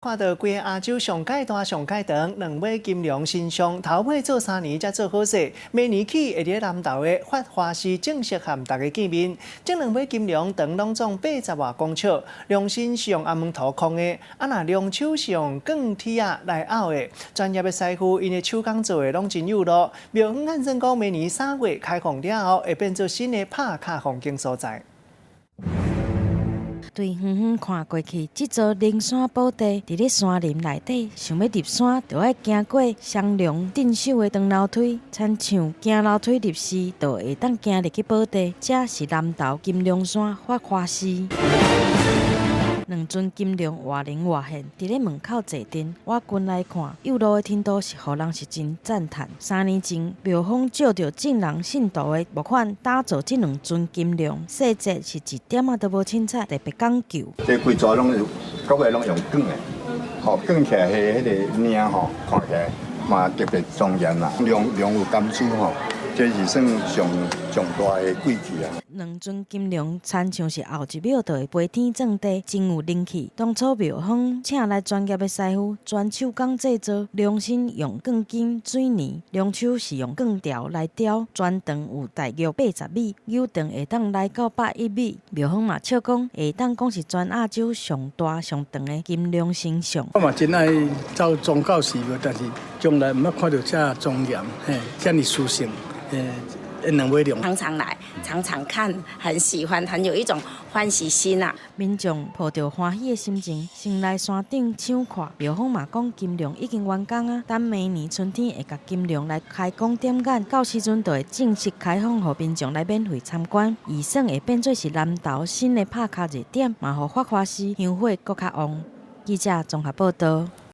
看著規个亞洲上蓋大、上蓋長兩尾金龍神像，頭尾做3年才做好勢，明年起會佇南投的法華寺正式和大家見面。這兩尾金龍長攏總80外公尺，龍身是用紅毛土匡的，啊若龍手是用鋼鐵仔來拗的。專業的師傅𪜶的手工做的攏真有路。廟方按算講，明年3月開放了後，會變做新的拍卡風景所在。對遠遠看過去，這座靈山寶地佇咧山林內底，想欲入山，就愛行過雙龍鎮守的長樓梯，親像行樓梯入寺，就會當行入去寶地。這是南投金龍山法華寺。兩尊金龍活靈活現，佇咧門口坐鎮。倚近來看，有路的程度是予人是真讚嘆。3年前，廟方借著眾人信徒的募款，打造這兩尊金龍，細節是一點仔都無凊彩，特別講究。這規座攏是各位攏用鋼的，吼鋼起來彼彼個領吼，看起來嘛特別莊嚴啦。龍龍有金珠吼，這是算上上大的貴氣啊。兩尊金龍親像是後一秒就會飛天鑽地，真有靈氣。當初廟方請來專業的師傅，全手工製作，龍身用鋼筋水泥，龍手是用鋼條來雕，全長有大約80米，扭長會當來到101米。廟方嘛笑講，會當講是全亞洲上大上長的金龍神像。我嘛真愛走宗教事務，但是從來毋捌看著遮莊嚴，嘿，遮爾殊勝，嘿。兩尾龍常常來，常常看，很喜歡，很有一種歡喜心啊！民眾抱著歡喜的心情，先來山頂賞看。廟方嘛講金龍已經完工啊，等明年春天會共金龍來開光點眼，到時陣就會正式開放予民眾來免費參觀。預算會變做是南投新的拍卡熱點，嘛予法華寺香火閣較旺。記者綜合報道。